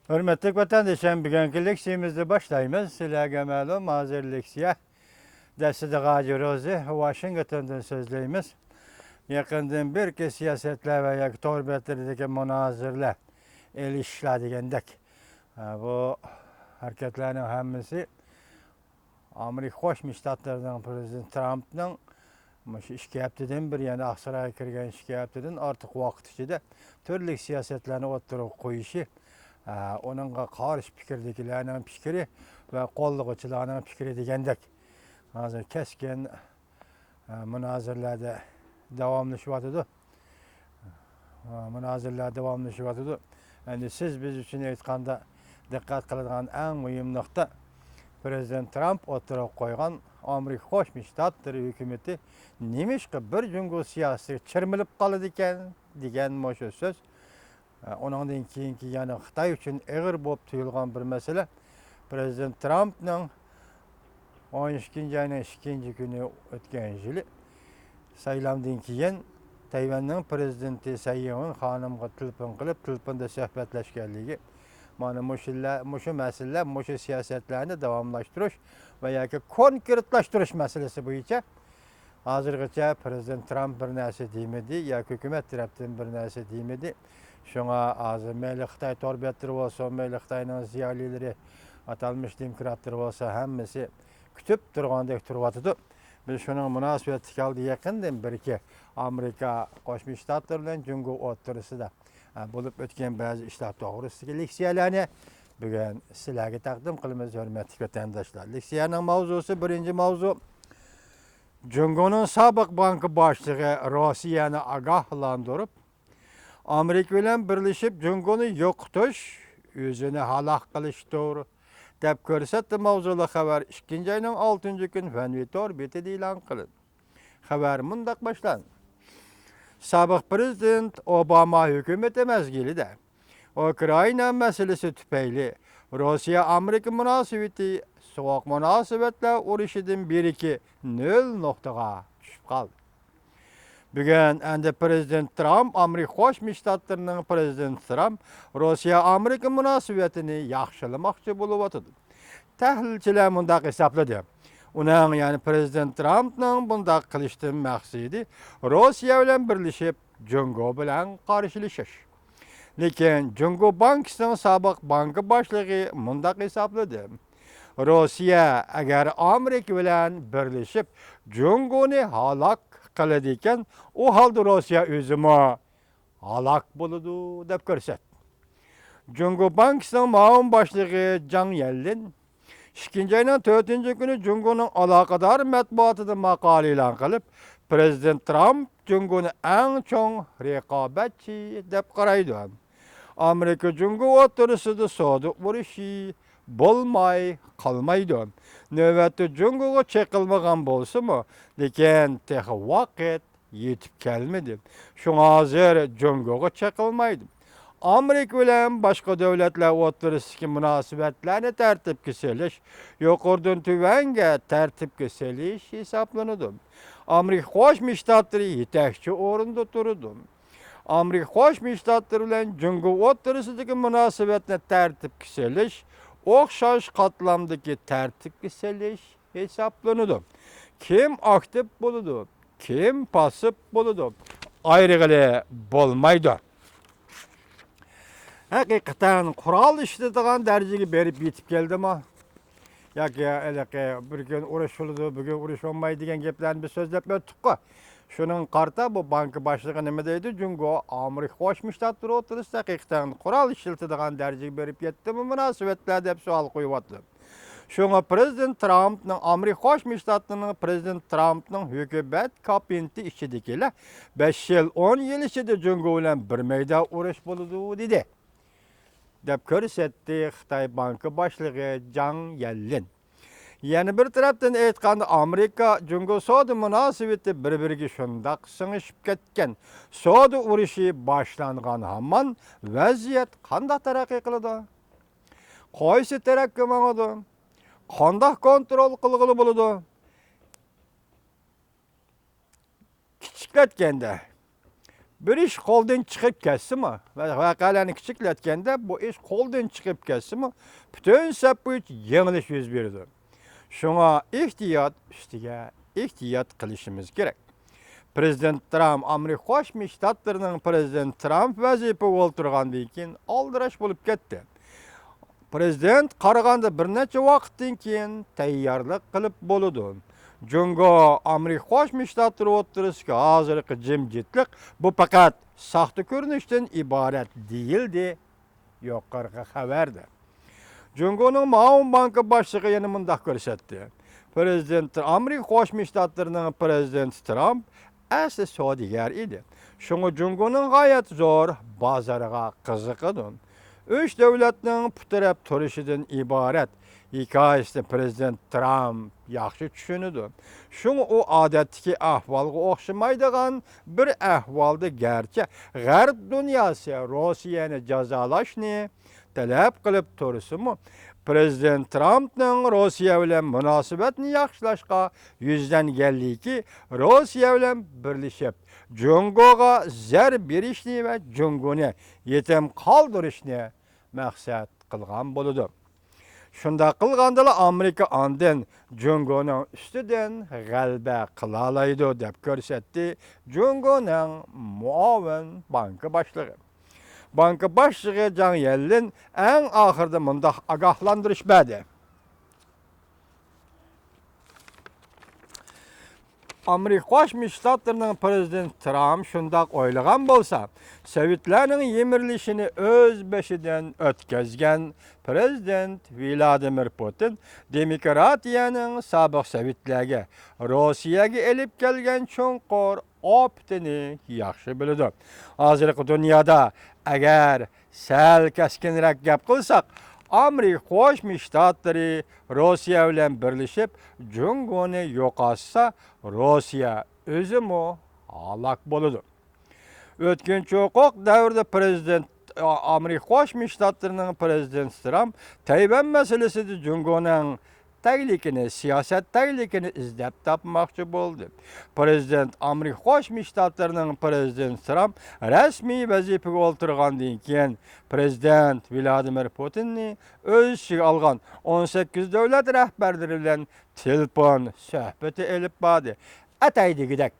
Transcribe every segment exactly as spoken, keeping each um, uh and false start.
ھۆرمەتلىك ۋەتەندىشىم، بۈگۈنكى لېكسىيىمىزنى باشلايمىز. سىلەرگە مەلۇم، ھازىر لېكسىيە دەسسىدىغاجى روزى ۋاشىنگتوندىن سۆزلەيمىز. يېقىندىن بېرىكى سىياسەتلەر ۋە ياكى تور بەتلىرىدىكى مۇنازىرىلەر، ئېلىشىشلار دېگەندەك، بۇ ھەرىكەتلەرنىڭ ھەممىسى ئامېرىكا قوشما شتاتلىرىنىڭ پىرېزىدېنت ترامپنىڭ مۇشۇ ئىككى ھەپتىدىن بېرى، يەنى ئاقسارايغا كىرگەن ئىككى ھەپتىدىن ئارتۇق ۋاقىت ئىچىدە تۈرلۈك سىياسەتلەرنى ئوتتۇرىغا قويۇشى، ئۇنىڭغا قارشى پىكىردىكىلەرنىڭ پىكرى ۋە قوللىغۇچىلارنىڭ پىكرى دېگەندەك، ھازىر كەسكىن مۇنازىرىلەردە داۋاملىشىۋاتىدۇ. مۇنازىرىلەر داۋاملىشىۋاتىدۇ. ئەمدى سىز بىز ئۈچۈن ئېيتقاندا، دىققەت قىلىدىغان ئەڭ مۇھىم نۇقتا، پىرېزىدېنت ترامپ ئوتتۇرىغا قويغان ئامېرىكا قوشما شتاتلىرى ھۆكۈمىتى نېمىشقا بىر جۇڭگو سىياسىتىگە چىرمىلىپ قالىدىكەن دېگەن مۇشۇ سۆز. ئۇنىڭدىن كېيىنكى يەنە خىتاي ئۈچۈن ئېغىر بولۇپ تۇيۇلغان بىر مەسىلە، پىرېزىدېنت ترامپنىڭ ئون ئىككىنچى ئاينىڭ ئىككىنچى كۈنى ئۆتكەن يىلى سايلامدىن كېيىن تەيۋەننىڭ پىرېزىدېنتى سەي ئىڭۋېن خانىمغا تېلېفون قىلىپ، تېلېفوندا سۆھبەتلەشكەنلىكى، مانا مۇشۇلار، مۇشۇ مەسىلىلەر، مۇشۇ سىياسەتلەرنى داۋاملاشتۇرۇش ۋە ياكى كونكرېتلاشتۇرۇش مەسىلىسى بويىچە ھازىرغىچە پىرېزىدېنت ترامپ بىر نەرسە دېمىدى ياكى ھۆكۈمەت تەرەپتىن بىر نەرسە دېمىدى. شۇڭا ھازىر مەيلى خىتاي تور بەتلىرى بولسۇن، مەيلى خىتاينىڭ زىيالىيلىرى، ئاتالمىش دېموكراتلىرى بولسا، ھەممىسى كۈتۈپ تۇرغاندەك تۇرۇۋاتىدۇ. بىز شۇنىڭغا مۇناسىۋەتلىك ھالدا يېقىندىن بېرىكى ئامېرىكا قوشما شتاتلىرى بىلەن جۇڭگو ئوتتۇرىسىدا، ئە، بولۇپ ئۆتكەن بەزى ئىشلار توغرىسىدىكى لېكسىيەلەرنى بۈگۈن سىلەرگە تەقدىم قىلىمىز، ھۆرمەتلىك ۋەتەنداشلار. لېكسىيەنىڭ ماۋزۇسى، بىرىنچى ماۋزۇ، جۇڭگونىڭ سابىق بانكا باشلىقى روسىيەنى ئاگاھلاندۇرۇپ، ئامېرىكا بىلەن بىرلىشىپ جۇڭگونى يوقىتىش ئۆزىنى ھالاك قىلىشتۇر، دەپ كۆرسەتتى. ماۋزۇلۇق خەۋەر ئىككىنچى ئاينىڭ ئالتىنچى كۈنى فەنۋى تور بېتىدە ئېلان قىلىندى. خەۋەر مۇنداق باشلاندى. سابىق پىرېزىدېنت ئوباما ھۆكۈمىتى مەزگىلىدە ئۇكرائىنا مەسىلىسى تۈپەيلى روسىيە-ئامېرىكا مۇناسىۋىتى سوغۇق مۇناسىۋەتلەر ئۇرۇشىدىن بېرىكى نۆل نۇقتىغا چۈشۈپ قالدى. بۈگۈن ئەمدى پىرېزىدېنت ترامپ، ئامېرىكا قوشما شتاتلىرىنىڭ پىرېزىدېنتى ترامپ روسىيە-ئامېرىكا مۇناسىۋىتىنى ياخشىلىماقچى بولۇۋاتىدۇ. تەھلىلچىلەر مۇنداق ھېسابلىدى. ئۇنىڭ، يەنى پىرېزىدېنت ترامپنىڭ بۇنداق قىلىشتىن مەقسىتى روسىيە بىلەن بىرلىشىپ جۇڭگو بىلەن قارشىلىشىش. لېكىن جۇڭگو بانكىسىنىڭ سابىق بانكا باشلىقى مۇنداق ھېسابلىدى. روسىيە ئەگەر ئامېرىكا بىلەن بىرلىشىپ جۇڭگونى ھالاك قىلىدىكەن، ئۇ ھالدا روسىيە ئۆزىمۇ ھالاك بولىدۇ، دەپ كۆرسەتتى. جۇڭگو بانكىسىنىڭ مۇئاۋىن باشلىقى جاڭ يەنلىن ئىككىنچى ئاينىڭ تۆتىنچى كۈنى جۇڭگونىڭ ئالاقىدار مەتبۇئاتىدا ماقالە ئېلان قىلىپ، پىرېزىدېنت ترامپ جۇڭگونى ئەڭ چوڭ رىقابەتچى دەپ قارايدۇ. ئامېرىكا جۇڭگو ئوتتۇرىسىدا سودا ئۇرۇشى بولماي قالمايدۇ. نۆۋەتتە جۇڭگوغا چېقىلمىغان بولسىمۇ، لېكىن تېخى ۋاقىت يېتىپ كەلمىدى. شۇڭا ھازىر جۇڭگوغا چېقىلمايدۇ. ئامېرىكا بىلەن باشقا دۆلەتلەر ئوتتۇرىسىدىكى مۇناسىۋەتلەرنى تەرتىپكە سېلىش، يۇقىرىدىن تۆۋەنگە تەرتىپكە سېلىش ھېسابلىنىدۇ. ئامېرىكا قوشما شتاتلىرى يېتەكچى ئورۇندا تۇرىدۇ. ئامېرىكا قوشما شتاتلىرى بىلەن جۇڭگو ئوتتۇرىسىدىكى مۇناسىۋەتنى تەرتىپكە سېلىش، ئوخشاش قاتلامدىكى تەرتىپكە سېلىش ھېسابلىنىدۇ. كىم ئاكتىپ بولىدۇ، كىم پاسسىپ بولىدۇ، ئايرىغىلى بولمايدۇ. ھەقىقەتەن قورال ئىشلىتىدىغان دەرىجىگە بېرىپ يېتىپ كەلدىمۇ؟ ياكى ھېلىقى بىر كۈن ئۇرۇش بولىدۇ، بۈگۈن ئۇرۇش بولمايدۇ دېگەن گەپلەرنى بىز سۆزلەپ ئۆتتۇققۇ. شۇنىڭغا قارىتا بۇ بانكا باشلىقى نېمە دەيدۇ؟ جۇڭگو ئامېرىكا قوشما شتاتلىرى ئوتتۇرىسىدا ھەقىقەتەن قورال ئىشلىتىدىغان دەرىجىگە بېرىپ يەتتىمۇ مۇناسىۋەتلەر، دەپ سوئال قويۇۋاتىدۇ. شۇڭا پىرېزىدېنت ترامپنىڭ ئامېرىكا قوشما شتاتلىرىنىڭ پىرېزىدېنت ترامپنىڭ ھۆكۈمەت كابىنېتى ئىچىدىكىلەر بەش يىل، ئون يىل ئىچىدە جۇڭگو بىلەن بىر مەيدان ئۇرۇش بولىدۇ، دېدى، دەپ كۆرسەتتى خىتاي بانكا باشلىقى جاڭ يەنلىن. يەنە بىر تەرەپتىن ئېيتقاندا، ئامېرىكا جۇڭگو سودا مۇناسىۋىتى بىر-بىرىگە شۇنداق سىڭىشىپ كەتكەن. سودا ئۇرۇشى باشلانغان ھامان ۋەزىيەت قانداق تەرەققىي قىلىدۇ؟ قايسى تەرەپكە ماڭىدۇ؟ قانداق كونترول قىلغىلى بولىدۇ؟ كىچىكلەتكەندە، بىر ئىش قولدىن چىقىپ كەتسىمۇ، ۋە ۋەقەلەرنى كىچىكلەتكەندە، بۇ ئىش قولدىن چىقىپ كەتسىمۇ، پۈتۈن سەپ بويىچە يېڭىلىش يۈز بېرىدۇ. شۇڭا ئېھتىيات ئۈستىگە ئېھتىيات قىلىشىمىز كېرەك. پىرېزىدېنت ترامپ، ئامېرىكا قوشما شتاتلىرىنىڭ پىرېزىدېنتى ترامپ ۋەزىپىگە ئولتۇرغاندىن كېيىن ئالدىراش بولۇپ كەتتى. پىرېزىدېنت قارىغاندا بىر نەچچە ۋاقىتتىن كېيىن تەييارلىق قىلىپ بولىدۇ. جۇڭگو، ئامېرىكا قوشما شتاتلىرى ئوتتۇرىسىدىكى ھازىرقى جىمجىتلىق، بۇ پەقەت ساختا كۆرۈنۈشتىن ئىبارەت دېيىلدى. يۇقىرىقى خەۋەردە جۇڭگونىڭ مائۇن بانكا باشلىقى يەنە مۇنداق كۆرسەتتى: پىرېزىدېنت، ئامېرىكا قوشما شتاتلىرىنىڭ پىرېزىدېنتى ترامپ ئەسلى سودىگەر ئىدى. شۇڭا جۇڭگونىڭ غايەت زور بازارغا قىزىقىدۇ. ئۈچ دۆلەتنىڭ پۇت تىرەپ تۇرۇشىدىن ئىبارەت ھېكايىسىنى پىرېزىدېنت ترامپ ياخشى چۈشىنىدۇ. شۇڭا ئۇ ئادەتتىكى ئەھۋالغا ئوخشىمايدىغان بىر ئەھۋالدا، گەرچە غەرب دۇنياسى روسىيەنى جازالاشنى تەلەپ قىلىپ تۇرسىمۇ، پىرېزىدېنت ترامپنىڭ روسىيە بىلەن مۇناسىۋەتنى ياخشىلاشقا يۈزلەنگەنلىكى، روسىيە بىلەن بىرلىشىپ جۇڭگوغا زەربە بېرىشنى ۋە جۇڭگونى يېتىم قالدۇرۇشنى مەقسەت قىلغان بولىدۇ. شۇنداق قىلغاندىلا ئامېرىكا ئاندىن جۇڭگونىڭ ئۈستىدىن غەلىبە قىلالايدۇ، دەپ كۆرسەتتى جۇڭگونىڭ مۇئاۋىن بانكا باشلىقى. بانكا باشلىقى جاڭ يەنلىن ئەڭ ئاخىرىدا مۇنداق ئاگاھلاندۇرۇش بەردى. ئامېرىكا قوشما شتاتلىرىنىڭ پىرېزىدېنتى ترامپ شۇنداق ئويلىغان بولسا، سوۋېتلارنىڭ يىمىرىلىشىنى ئۆز بېشىدىن ئۆتكۈزگەن پىرېزىدېنت ۋلادىمىر پۇتىن دېموكراتىيەنىڭ سابىق سوۋېتلەرگە، روسىيەگە ئېلىپ كەلگەن چوڭقۇر ئاپىتىنى ياخشى بىلىدۇ. ھازىرقى دۇنيادا، ئەگەر سەل كەسكىنرەك گەپ قىلساق، ئامېرىكا قوشما شتاتلىرى روسىيە بىلەن بىرلىشىپ جۇڭگونى يوقاتسا، روسىيە ئۆزىمۇ ھالاك بولىدۇ. ئۆتكۈنچى ھوقۇق دەۋرىدە پىرېزىدېنت، ئامېرىكا قوشما شتاتلىرىنىڭ پىرېزىدېنتى ترامپ تەيۋەن مەسىلىسىدە جۇڭگونىڭ تەگلىكىنى، سىياسەت تەگلىكىنى ئىزدەپ تاپماقچى بولدى. پىرېزىدېنت، ئامېرىكا قوشما شتاتلىرىنىڭ پىرېزىدېنتى ترامپ رەسمىي ۋەزىپىگە ئولتۇرغاندىن كېيىن، پىرېزىدېنت ۋلادىمىر پۇتىننى ئۆز ئىچىگە ئالغان ئون سەككىز دۆلەت رەھبەرلىرى بىلەن تېلېفون سۆھبىتى ئېلىپ باردى. ئەتەي دېگۈدەك.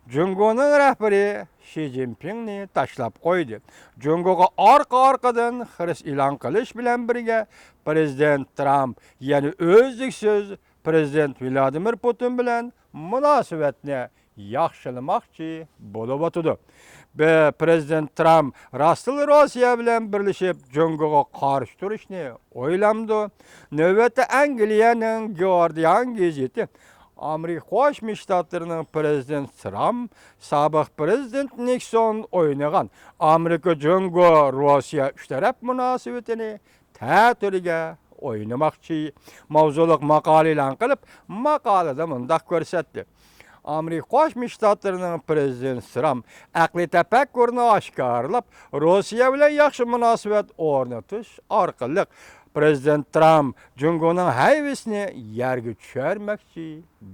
جۇڭگونىڭ رەھبىرى شى جىنپىڭنى تاشلاپ قويدى. جۇڭگوغا ئارقا-ئارقىدىن خىرىس ئېلان قىلىش بىلەن بىرگە، پىرېزىدېنت ترامپ يەنە ئۈزلۈكسىز پىرېزىدېنت ۋلادىمىر پۇتىن بىلەن مۇناسىۋەتنى ياخشىلىماقچى بولۇۋاتىدۇ. بى-، پىرېزىدېنت ترامپ راستلا روسىيە بىلەن بىرلىشىپ جۇڭگوغا قارشى تۇرۇشنى ئويلامدۇ؟ نۆۋەتتە ئەنگلىيەنىڭ گاردىيان گېزىتى ئامېرىكا قوشما شتاتلىرىنىڭ پىرېزىدېنتى ترامپ سابىق پىرېزىدېنت نىكسون ئوينىغان ئامېرىكا جۇڭگو روسىيە ئۈچ تەرەپ مۇناسىۋىتىنى تەتۈرىگە ئوينىماقچى ماۋزۇلۇق ماقالە ئېلان قىلىپ، ماقالىدە مۇنداق كۆرسەتتى: ئامېرىكا قوشما شتاتلىرىنىڭ پىرېزىدېنتى ترامپ ئەقلىي تەپەككۇرنى ئاشكارىلاپ، روسىيە بىلەن ياخشى مۇناسىۋەت ئورنىتىش ئارقىلىق، پىرېزىدېنت ترامپ جۇڭگونىڭ ھەيۋىسىنى يەرگە چۈشۈرمەكچى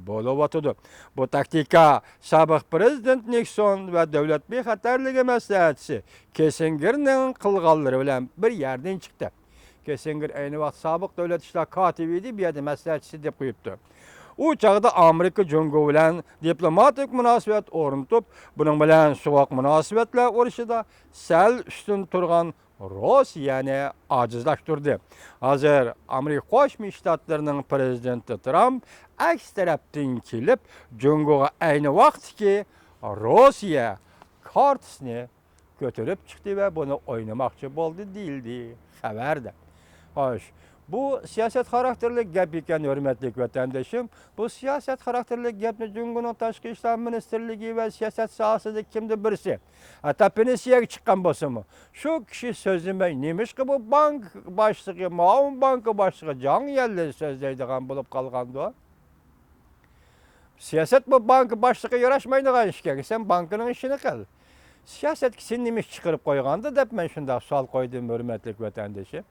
بولۇۋاتىدۇ. بۇ تاكتىكا سابىق پىرېزىدېنت نىكسون ۋە دۆلەت بىخەتەرلىكى مەسلىھەتچىسى كىسسىنگېرنىڭ قىلغانلىرى بىلەن بىر يەردىن چىقتى. كىسسىنگېر ئەينى ۋاقىت سابىق دۆلەت ئىشلار كاتىپى ئىدى، بۇ يەردە مەسلىھەتچىسى دەپ قويۇپتۇ. ئۇ چاغدا ئامېرىكا جۇڭگو بىلەن دىپلوماتىك مۇناسىۋەت ئورنىتىپ، بۇنىڭ بىلەن سوغۇق مۇناسىۋەتلەر ئۇرۇشىدا سەل ئۈستۈن تۇرغان روسىيەنى ئاجىزلاشتۇردى. ھازىر ئامېرىكا قوشما شتاتلىرىنىڭ پىرېزىدېنتى ترامپ ئەكس تەرەپتىن كېلىپ، جۇڭگوغا ئەينى ۋاقىتتىكى روسىيە كارتىسىنى كۆتۈرۈپ چىقتى ۋە بۇنى ئوينىماقچى بولدى، دېيىلدى خەۋەردە. خوش، بۇ سىياسەت خاراكتېرلىك گەپ ئىكەن، ھۆرمەتلىك ۋەتەندىشىم. بۇ سىياسەت خاراكتېرلىك گەپنى جۇڭگونىڭ تاشقى ئىشلار مىنىستىرلىكى ۋە سىياسەت ساھەسىدە كىمدۇر بىرسى، ھەتتا پېنسىيەگە چىققان بولسىمۇ، شۇ كىشى سۆزلىمەي، نېمىشقا بۇ بانكا باشلىقى، مۇئاۋىن بانكا باشلىقى جاڭ يەنلىن سۆزلەيدىغان بولۇپ قالغاندۇ؟ سىياسەت بۇ بانكا باشلىقىغا ياراشمايدىغان ئىشكەن، سەن بانكىنىڭ ئىشىنى قىل. سىياسەتكە سېنى نېمە ئىش چىقىرىپ قويغاندۇ دەپ مەن شۇنداق سوئال قويدۇم، ھۆرمەتلىك ۋەتەندىشىم.